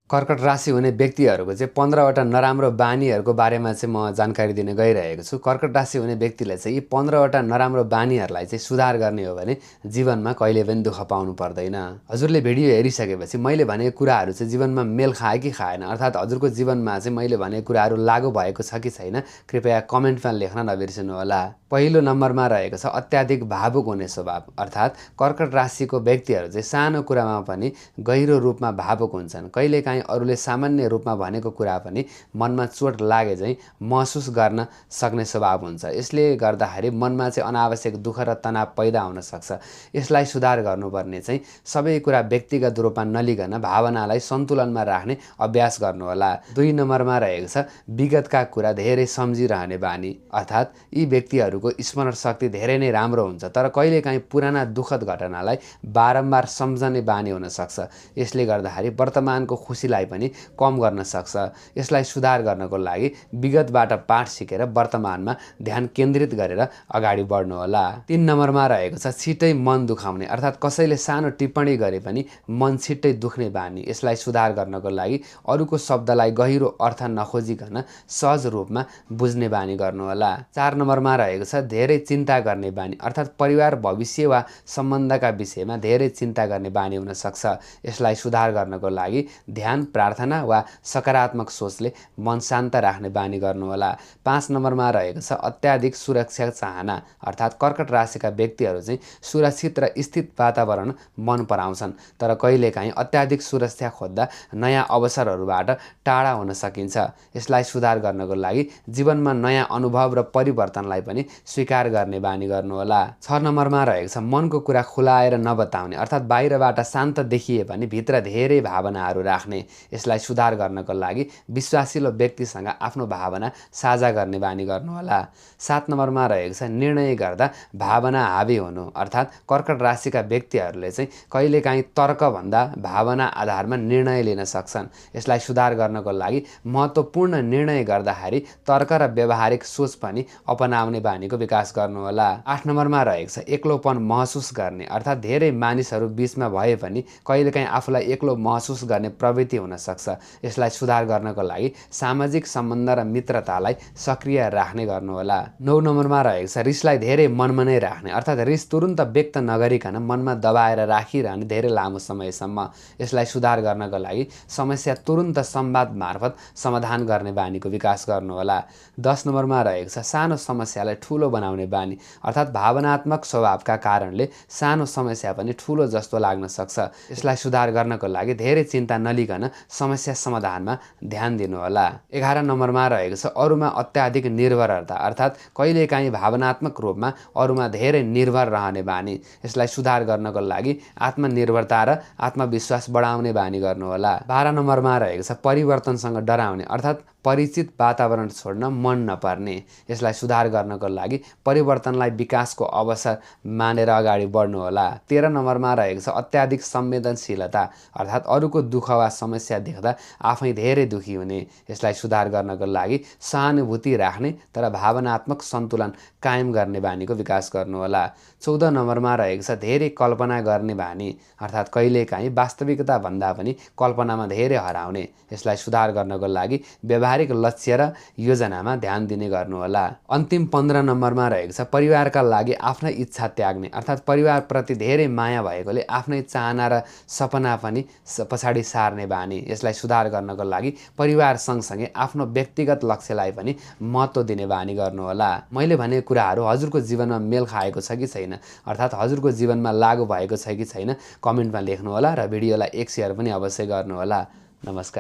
कर्कट राशि हुने व्यक्तिहरूको चाहिँ 15वटा नराम्रो बानीहरूको बारेमा चाहिँ म जानकारी दिन गइरहेको छु। कर्कट राशि हुने व्यक्तिले चाहिँ यी 15वटा नराम्रो बानीहरूलाई चाहिँ सुधार गर्ने हो भने जीवनमा कहिले पनि दुःख पाउनु पर्दैन। हजुरले भिडियो हेरिसकेपछि मैले भनेको कुराहरू चाहिँ जीवनमा मेल खायो कि खाएन, अर्थात् हजुरको जीवनमा चाहिँ मैले भनेको कुराहरू लागू भएको छ कि छैन, कृपया कमेन्टमा लेख्न नबिर्सनुहोला। पहिलो नम्बरमा रहेको छ अत्याधिक भावुक हुने स्वभाव, अर्थात् कर्कट राशिको व्यक्तिहरू चाहिँ सानो कुरामा पनि गहिरो रूपमा भावुक हुन्छन्। कहिलेकाहीँ अरूले सामान्य रूपमा भनेको कुरा पनि मनमा चोट लागे चाहिँ महसुस गर्न सक्ने स्वभाव हुन्छ। यसले गर्दाखेरि मनमा चाहिँ अनावश्यक दुःख र तनाव पैदा हुन सक्छ। यसलाई सुधार गर्नुपर्ने चाहिँ सबै कुरा व्यक्तिगत रूपमा नलिकन भावनालाई सन्तुलनमा राख्ने अभ्यास गर्नुहोला। 2 नम्बरमा रहेको छ विगतका कुरा धेरै सम्झिरहने बानी, अर्थात् यी व्यक्तिहरूको स्मरण शक्ति धेरै नै राम्रो हुन्छ, तर कहिलेकाहीँ पुराना दुःखद घटनालाई बारम्बार सम्झने बानी हुन सक्छ। यसले गर्दाखेरि वर्तमानको खुसीलाई पनि कम गर्न सक्छ। यसलाई सुधार गर्नको लागि विगतबाट पाठ सिकेर वर्तमानमा ध्यान केन्द्रित गरेर अगाडि बढ्नुहोला। 3 नम्बरमा रहेको छ छिट्टै मन दुखाउने, अर्थात् कसैले सानो टिप्पणी गरे पनि मन छिट्टै दुख्ने बानी। यसलाई सुधार गर्नको लागि अरूको शब्दलाई गहिरो अर्थ नखोजिकन सहज रूपमा बुझ्ने बानी गर्नुहोला। 4 नम्बरमा रहेको छ धेरै चिन्ता गर्ने बानी, अर्थात् परिवार, भविष्य वा सम्बन्धका विषयमा धेरै चिन्ता गर्ने बानी हुन सक्छ। यसलाई सुधार गर्नको लागि ध्यान, प्रार्थना वा सकारात्मक सोचले मन शान्त राख्ने बानी गर्नुहोला। 5 नम्बरमा रहेको छ अत्याधिक सुरक्षा चाहना, अर्थात् कर्कट राशिका व्यक्तिहरू चाहिँ सुरक्षित र स्थित वातावरण मन पराउँछन्, तर कहिलेकाहीँ अत्याधिक सुरक्षा खोज्दा नयाँ अवसरहरूबाट टाढा हुन सकिन्छ। यसलाई सुधार गर्नको लागि जीवनमा नयाँ अनुभव र परिवर्तनलाई पनि स्वीकार गर्ने बानी गर्नुहोला। 6 नम्बरमा रहेको छ मनको कुरा खुलाएर नबताउने, अर्थात् बाहिरबाट शान्त देखिए पनि भित्र धेरै भावनाहरू राख्ने। यसलाई सुधार गर्नको लागि विश्वासिलो व्यक्तिसँग आफ्नो भावना साझा गर्ने बानी गर्नुहोला। 7 नम्बरमा रहेको छ निर्णय गर्दा भावना हावी हुनु, अर्थात् कर्कट राशिका व्यक्तिहरूले चाहिँ कहिलेकाहीँ तर्कभन्दा भावना आधारमा निर्णय लिन सक्छन्। यसलाई सुधार गर्नको लागि महत्त्वपूर्ण निर्णय गर्दाखेरि तर्क र व्यावहारिक सोच पनि अपनाउने बानीको विकास गर्नुहोला। 8 नम्बरमा रहेको छ एक्लोपन महसुस गर्ने, अर्थात् धेरै मानिसहरू बीचमा भए पनि कहिलेकाहीँ आफूलाई एक्लो महसुस गर्ने प्रवृत्ति हुन सक्छ। यसलाई सुधार गर्नको लागि सामाजिक सम्बन्ध र मित्रतालाई सक्रिय राख्ने गर्नुहोला। 9 नम्बरमा रहेको छ रिसलाई धेरै मनमा नै राख्ने, अर्थात् रिस तुरुन्त व्यक्त नगरिकन मनमा दबाएर राखिरहने धेरै लामो समयसम्म। यसलाई सुधार गर्नको लागि समस्या तुरुन्त संवाद मार्फत समाधान गर्ने बानीको विकास गर्नुहोला। 10 नम्बरमा रहेको छ सानो समस्यालाई ठुलो बनाउने बानी, अर्थात् भावनात्मक स्वभावका कारणले सानो समस्या पनि ठुलो जस्तो लाग्न सक्छ। यसलाई सुधार गर्नको लागि धेरै चिन्ता नलिकन समस्या समाधानमा ध्यान दिनुहोला। 11 नम्बरमा रहेको छ अरूमा अत्याधिक निर्भरता, अर्थात् कहिलेकाहीँ भावनात्मक रूपमा अरूमा धेरै निर्भर रहने बानी। यसलाई सुधार गर्नको लागि आत्मनिर्भरता र आत्मविश्वास बढाउने बानी गर्नुहोला। 12 नम्बरमा रहेको छ परिवर्तनसँग डराउने, अर्थात् परिचित वातावरण छोड्न मन नपर्ने। यसलाई सुधार गर्नको लागि परिवर्तनलाई विकासको अवसर मानेर अगाडि बढ्नुहोला। 13 नम्बरमा रहेको छ अत्याधिक संवेदनशीलता, अर्थात् अरूको दुःख वा समस्या देख्दा आफै धेरै दुखी हुने। यसलाई सुधार गर्नको लागि सहानुभूति राख्ने तर भावनात्मक सन्तुलन कायम गर्ने बानीको विकास गर्नुहोला। 14 नम्बरमा रहेको छ धेरै कल्पना गर्ने बानी, अर्थात् कहिलेकाहीँ वास्तविकता भन्दा पनि कल्पनामा धेरै हराउने। यसलाई सुधार गर्नको लागि व्यावहारिक लक्ष्य र योजनामा ध्यान दिने गर्नुहोला। अन्तिम 15 नम्बरमा रहेको छ परिवारका लागि आफ्नै इच्छा त्याग्ने, अर्थात् परिवारप्रति धेरै माया भएकोले आफ्नै चाहना र सपना पनि पछाडि सार्ने बानी। यसलाई सुधार गर्नको लागि परिवार सँगसँगै आफ्नो व्यक्तिगत लक्ष्यलाई पनि महत्त्व दिने बानी गर्नुहोला। मैले भनेको कुराहरू हजुरको जीवनमा मेल खाएको छ कि छैन, अर्थात् हजुरको जीवनमा लागू भएको छ कि छैन, कमेन्टमा लेख्नुहोला र भिडियोलाई एक सेयर पनि अवश्य गर्नुहोला। नमस्कार।